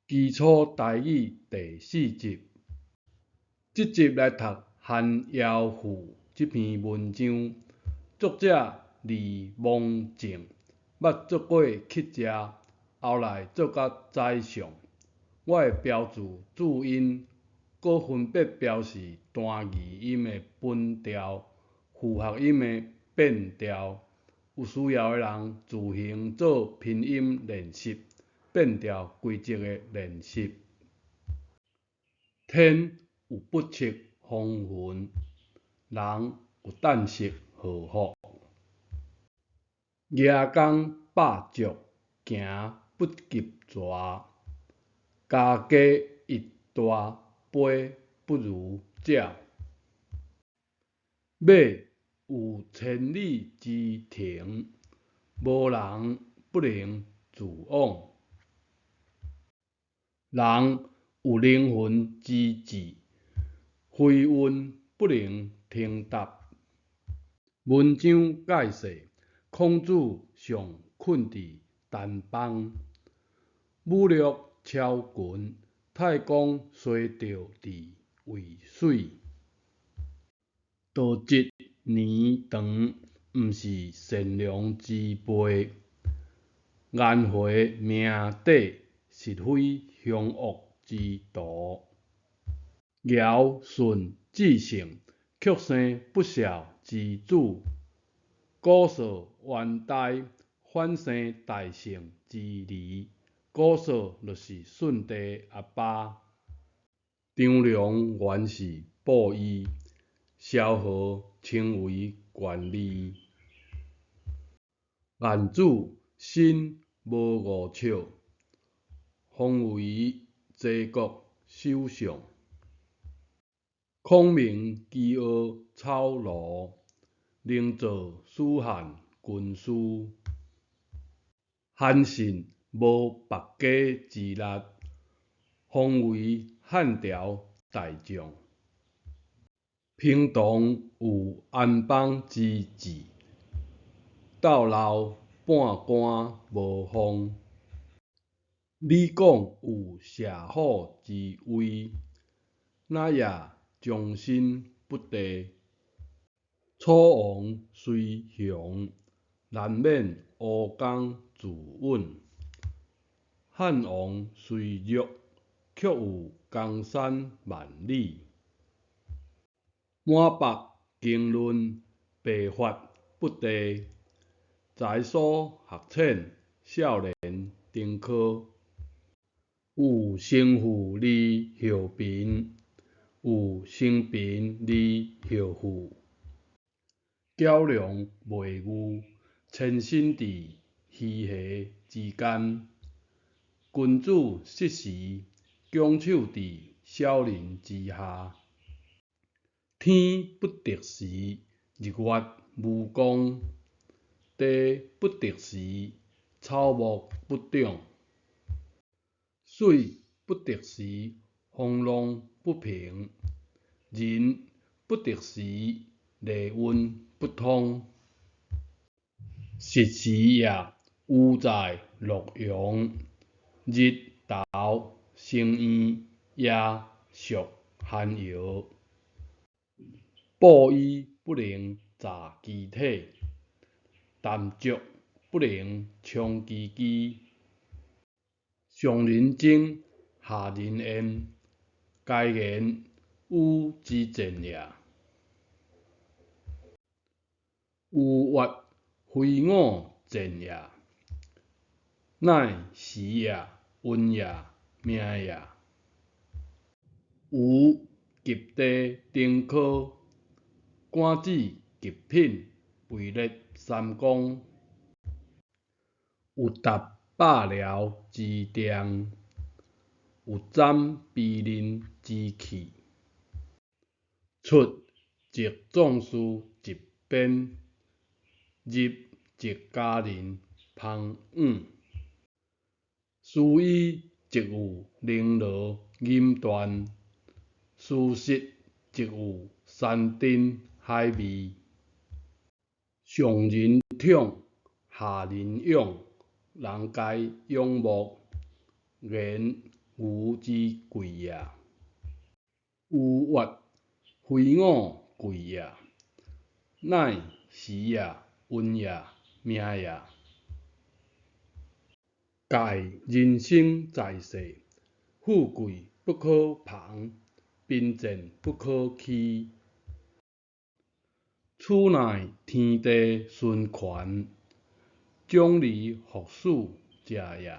基礎台語第四集，這集來讀《韓堯賦》這篇文章，作者李蒙正，捌做過乞食，後來做甲宰相。我會標註注音，閣分別標示單字音的本調、複合音的變調。有需要的人自行做拼音練習、變調規則的練習。天有不測風雲，人有旦夕禍福。蜈蚣百足，行不及蛇。家家一大杯不如鳥。馬有千里之程，無人不能自往。人有靈魂之志，非運不能通達。文章解說，孔子尚困佇陳邦，武略超群，太公衰著佇渭水。道質年長，毋是善良之輩。顏回名底，實非兇惡之徒。堯舜至聖，卻生不孝之子。瞽叟冤呆，反生大聖之兒。瞽叟就是舜帝阿爸。張良原是布衣，蕭何稱為官吏。晏子身無五尺，封為齊國首相。孔明飢餓草廬，能做蜀漢軍師。韓信無縛雞之力，封為漢朝大將。平唐有安邦之志，鬥老半竿無風。李廣有射虎之威，哪也終身不第。楚王雖雄，難免吳剛自刎；漢王雖弱，卻有江山萬里。滿腹經綸，白髮不第；才疏學淺，少年登科。有生富而後貧，有生貧而後富。矯良袂愚，前身佇魚蝦之間。君子失時，強手佇小人之下。天不特時，日月無光；地不特時，草木不長；水不特時，風浪不平；人不特時，禮運不通。食時也，余在洛陽。日頭生圓，夜宿寒窯。布衣不能雜其體，淡石不能充其肌。上人爭，下人怨，該言予之賤也。有月非我賤也，乃時也，運也，命也。禹及第登科，管子極品，位列三公。有踏百僚之重，有斬鄙人之氣。出則壯士一鞭，入則佳人芳嚶。斯醫則有寧羅錦緞，斯食則有山珍海味。上人寵，下人仰，人皆仰慕。言牛之贵也。吴越，非我贵也。乃，时也，运也，命也。盖人生在世，富贵不可旁，贫贱不可欺。此乃天地孙权，将而复始者也。